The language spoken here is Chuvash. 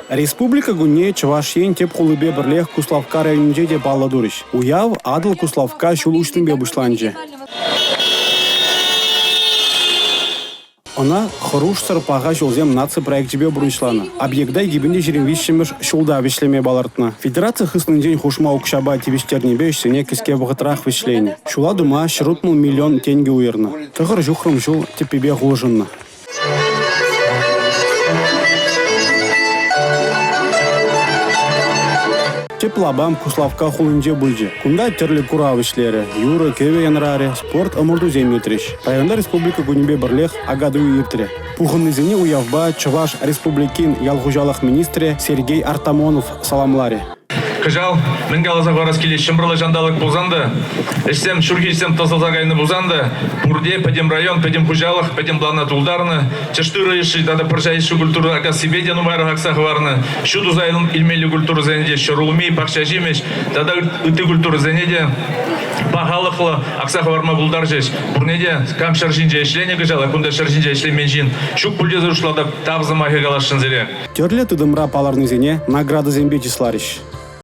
Республика кунне Чӑваш Ен тӗп хулипе пӗрлех Куславкка районӗнче те паллӑ турӗҫ. Уяв Атӑл-Куславкка ҫул уҫнипе пуҫланчӗ. Ӑна «Хӑрушсӑр паха ҫулсем» наци проекчӗпе пурнӑҫланӑ. Объекта 2023-мӗш ҫулта вӗҫлеме палӑртнӑ. Федераци хыснинчен хушма укҫапа тивӗҫтернипе ӗҫсене кӗске вӑхӑтрах вӗҫленӗ. Ҫула тума 160 миллион тенкӗ уйӑрнӑ. Тӑхӑр ҫухрӑм ҫул тӗппипех улшӑннӑ. Тӗп лапам Куславкка хулинче пулчӗ. Кунта тӗрлӗ курав ӗҫлерӗ, юрӑ-кӗвӗ янрарӗ, спорт ӑмӑртусем иртрӗҫ. Районта республика кунӗпе пӗрлех Акатуй иртрӗ. Пухӑннисене уявпа Чӑваш Республикин ял хуҫалӑх министрӗ Сергей Артамонов саламларӗ. Кӑҫал, мӗн каласа хӑварас килет, ҫӑмӑрлӑ ҫанталӑк пулсан та, ӗҫсем, ҫурхи ӗҫсем тӑсӑлса кайнӑ пулсан та, пурте, пӗтӗм район, пӗтӗм хуҫалӑх, пӗтӗм плана тултарнӑ. Тӗш-тырӑ йышши тата пӑрҫа йышши культура акассипе те нумайрах акса хӑварнӑ. Ҫу туса илмелли культурӑсене те ҫӗрулми, пахча-ҫимӗҫ тата ытти культурӑсене те пахалӑхлӑ акса хӑварма пултарчӗҫ. Пурне те кам ҫӗр ҫинче ӗҫленӗ кӑҫал, кунта ҫӗр ҫинче ӗҫлемен ҫын ҫук пуль тесе шутлатӑп, тав сӑмахӗ каласшӑн сире. Тӗрлӗ тытӑмра палӑрнисене наградӑсемпе чысларӗҫ.